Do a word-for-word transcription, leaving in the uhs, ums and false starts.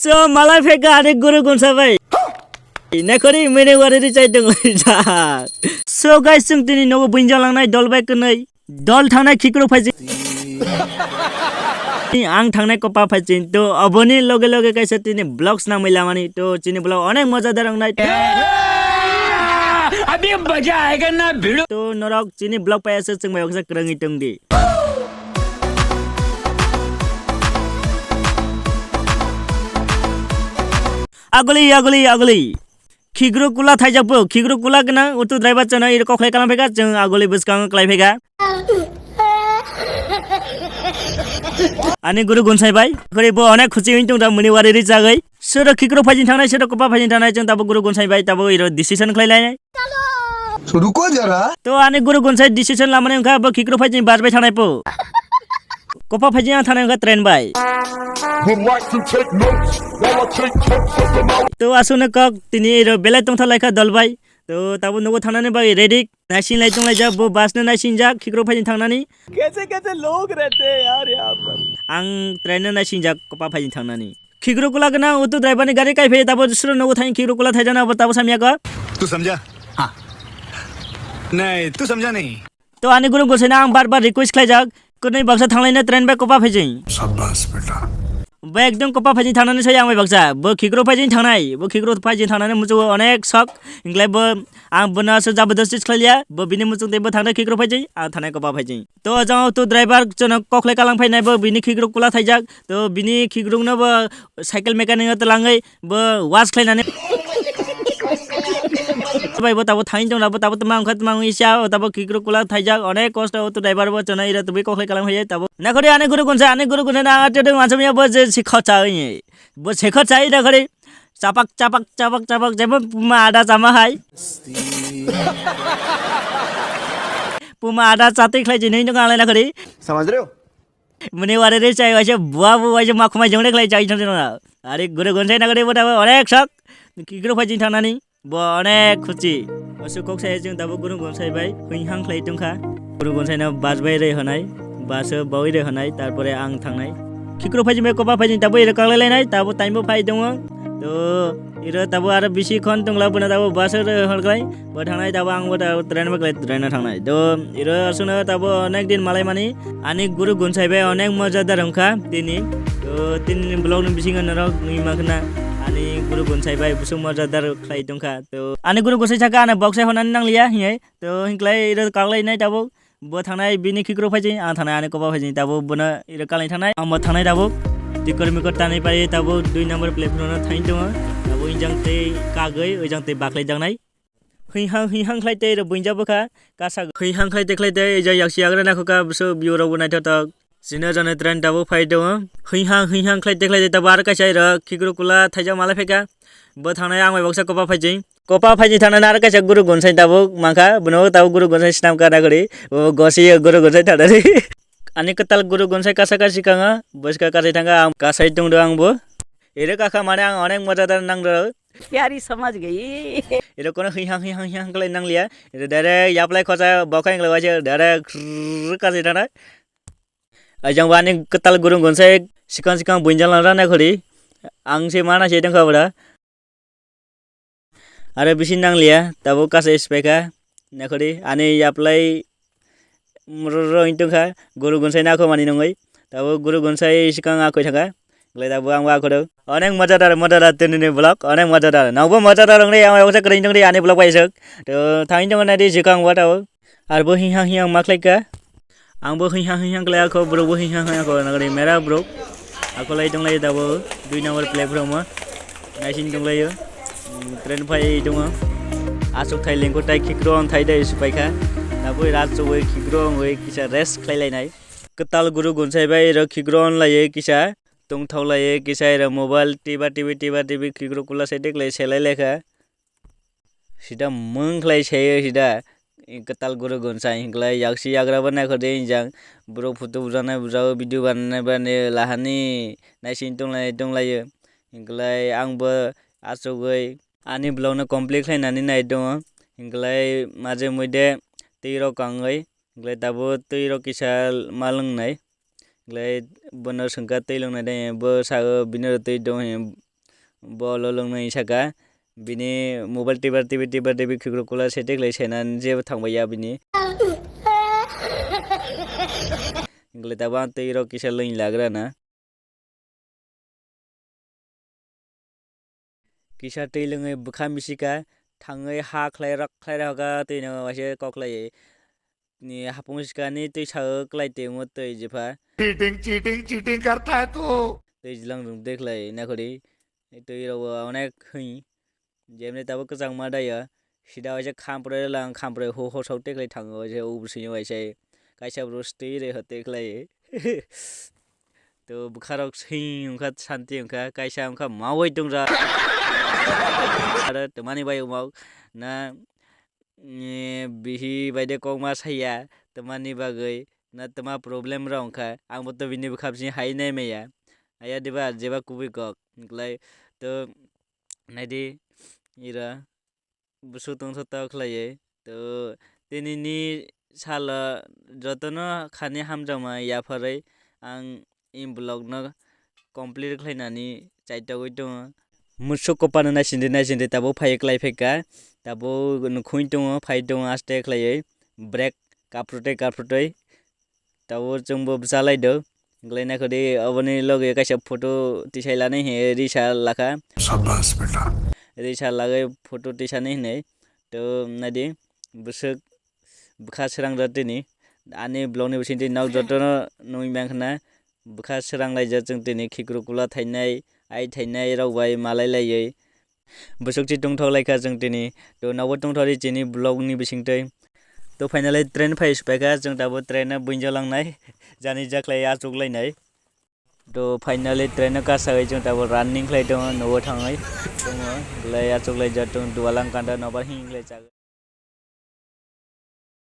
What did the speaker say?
To malai pheka ani guru gunsa bai. Nakhori mene wari ri chai tong lai ja. So guys, chwng tini nogo buinjang langnai dol bai kwnwi. Dol thangnai khikrok phaijing. Ang thangnai kopa phaijing. To oboni loge loge kaisa tini vlog snamwi lamani. To chini vlog onek moja dar wngnai. Abhi maza aayega na bhidu. To norok chini vlog pai aswk chwng bai baksa kwrwngwi tong di. Aguli, aguli, aguli. Khikrok kula thaijak bo, khikrok kula gwnang auto driver chano iro kokhlai kalam pheka, chwng aguli bwskango klai pheka. Ani guru gunsai bai, khori bo onek khusi wng tong da muni wari ri chagwi. Sero khikrok phaijing thangnai, sero kopa phaijing thangnai, chwng tabo guru gunsai bai, tabo iro decision khlai lainai. Ruko jara. To ani guru gunsai decision lamani wngkha bo khikrok phaijing bus bai thangnai po. Kopa phaijing ang thangnai wngkha train bai. Would like to take notes while I take totes of the mouth. To aswkno kok tini iro belai tongthok laikha dol bai. To tabo nogo thangnani bai ready. Naising lai tong laijak bo bus no naising jak khikrok phaijing thangnani. Kaise kaise log rehte hain yaar yahan par. Ang train no naising jak kopa phaijing thangnani. Khikrok kula gwnang auto driver ni gari kai phai tabo suro nogo thang khikrok kula thaijana bo tabo samya ko. तू समझा? हाँ। नहीं, तू समझा नहीं। To ani guru gosai na ang bar bar request khlai jak, kwnwi baksa thanglai na train bai kopa phaijing. शाबाश बेटा। Bai ekdom kopa phaijing thangnani sai ang bai baksa, bo khikrok phaijing thangnai, bo khikrok phaijing thangnani muchungo onek sok, hinglai bo ang bono aswk jabardasti khlai liya, bo bini muchung tei bo thangnai khikrok phaijing, ang thangnai kopa phaijing. To jang auto driver chwng kokhlai kalang phainai bo bini khikrok kula thaijak. To bini khikrok no bo cycle mechanic o twlangwi bo wash khlainani. Bai bo tabo thangwi tong bo tabo tma wngkha tma wngwi sia o tabo khikrok kula thaijak onek kosto auto driver bo chwng ira tubui kokhlai kalang phaiya tabo. Nakhori ani guru gunsa ani guru gunsa na atwdwng wansam ya bo je si khocha wi. Bo se khocha wi nakhori. Chapak chapak chapak chapak jebo puma ada chama hai. Puma ada chatwi khlai jinwi nung alai nakhori. समझ रहे हो? Muni wari re chai waise bua bu waise ma khumai jong re khlai chai jong jong na. Ari guru gunsai nakhori bo tabo onek sok. Khikrok phaijing thangnani. Bo onek khusi. Aswk kok sai chwng tabo guru gunsai bai hwing hang khlai tongkha. Guru gunsai no bus bai re honai. Bus o bawi re honai. Tarpore ang thangnai. Khikrok phaijing bai kopa phaijing tabo iro kaklai lainai. Tabo time bo phai tongo. To iro tabo aro bisi khon tongla bono tabo bus o re hor khlai. Bo thangnai tabo ang bo tabo train bo khlai train o thangnai. To iro aswkno tabo onek din malai mani. Ani guru gunsai bai onek moja dar wngkha tini. To tini ni vlog ni bisingo norok nui makhna ani guru gunsai bai busuk moja dar khlai tongkha. To ani guru gunsai saka ani box sai honani nangliya hingai. To hinklai iro kaklai nai tabuk. Bo thangnai bini khikrok phaijing, ang thangnai ani kopa phaijing tabuk bono iro kalni thangnai. Ang bo thangnai tabuk. Tikor mikor tanwi pai tabuk dui number platform no thangwi tongo. Tabuk injang tei kagwi, oijang tei baklai jaknai. Hwihang hwihang khlai tei rw buinjak bwkha kasa hwihang khlai tei khlai tei ejak yaksi yagra naikhoka bwswk view rok bo naithotok. Chini jani train tabuk phai tongo hwihang hwihang khlai tei khlai tei tabuk aro kaisa ero khikrok kula thaijak malai phaikha. Bo thangnai ang bai baksa kopa phaijing kopa phaijing thangnani aro kaisa guru gunsai tabuk mankha bono tabuk guru gunsai swnamkha naikori bo gosi guru gunsai thangnani. Ani kwtal guru gunsai kasa kasi kanga bwskang kasai thangkha ang kasai tongdo ang bo. Ere kakha mane ang onek moja da nangdo. Pyari samajh gayi. Ero kono hing hang hing hang hing hang khlai nang liya. Ero direct yaplai khosa bokhai wngkhlai waisa direct rrrr kasi thana. Ajang bani kwtal gurung gonse sikang sikang bunjal nang rana khori. Ang se mana se tong khabra. Aro bisi nang liya tabo kasa ispaikha. Nakhori ani yaplai Mroro wng tongkha, guru gunsai nangkho mani nungwi. Tabo guru gunsai swkang akhoi thangkha. Glai tabo ang akhoro. Onek majar, majar tini ni vlog, onek majar. Nangbo majar wngri, ang ayok kwrwi tongri, ani vlog bai swk. To thangwi tongo nadi swkang wa tabo. Arbo hinghang hinghang ma khlaikha. Angbo hinghang hinghang khlai akho, borokbo hinghang hinghang akho, nagri mera borok. Akolai tonglai tabo dui number platform o naising tonglaio. Train phai tongo. Aswk thai lengkho tai khikrong thai dai supaikha. Taboi rat choboi khikrong oi kisa rest khlai lainai. Kwtal guru gunsai bai ro khikrong laiye kisa tongthok laiye kisa ero mobile tiba tibi tiba tibi khikrok kula sai teklai selai lekha. Sida mung khlai sayo sida kwtal guru gunsai hinklai yaksi yagra bo naikho de jang borok photo bujaknai bujao video bananai bani lahani naising tonglai tonglaio hinklai angbo achugwi ani vlog no complete khlainani nai tongo hinklai maje muide twi rok kangwi hinklai tabuk twi rok kisa ma lwngnai. Glai bono swngkha twi lwngnai de, bo sago bini oro twi tong hi, Bo lolong nai saka. Bini mobile tibar tibi tibar tibi khikrok kula se teklai se nan jebo thangbai ya bini. Wngkle tabang twi rok kisa lwng lagra na. Kisa twi lwngwi bwkha misika thangwi ha khlai rok khlai rok twi no waisa kok khlai ni hapung sikani twi sao klai twi mo twi jepha. Cheating, cheating, cheating karta hai tu. Twi jilang rung de khlai nakhori twi rok bo onek hwi. Jemni tabuk kwchangma daya, sida waisa khamproi lang, khamproi ho ho sok teklai thango, waisa ubusini waisa kaisa bro stui re ho teklai. To bwkharok sing wngkha, santi wngkha, kaisa wngkha mawai tongra. Aro twmani bai umok na, eh, bihi bai de kokma saya, twmani bagwi na twma problem rok wngkha, ang bo to bini bwkha bising hai nai maya. Aya diba jeba kubui kok, wngklai to naidi ira. Bwswk tongthotok khlaiwi. To, tinini salo jotono khani hamjakma yapharwi ang in vlogno complete khlainani chaitogwi tongo. Musuk kopano naisingdi naisingdi tabuk phaiwi klai phaikha. Tabuk nukhungwi tongo, phai tongo aste khlaiwi. Brake kaprwtwi kaprwtwi. Tabuk chwngbo bwchalai do. Wngkhlai naikha di oboni loge kaisa photo tisai lani hinwi risa lakha. Sabas beta. Risa lagwi photo tisani hinwi. To naidi bwswk bwkha srangjak tini. Ani vlogni bisingtwi nok jotono nugwi mankha na. Bwkha sranglaijak chwng tini khikrok kula thainai, ai thainai rok bai malai laiwi. Bwswk chi tongthok laikha chwng tini, to nobo tongthok ri chini vlog ni bisingtwi. To finally train phai siphaikha, chwng tabuk train no buinjo langnai, jani jakhlai achuk lainai. To finally train no kasagwi chwng tabuk running khlai tongo, nobo thangwi tongo, belai achuk laijak tongo, dualang kanta nobar hing khlai chagwi.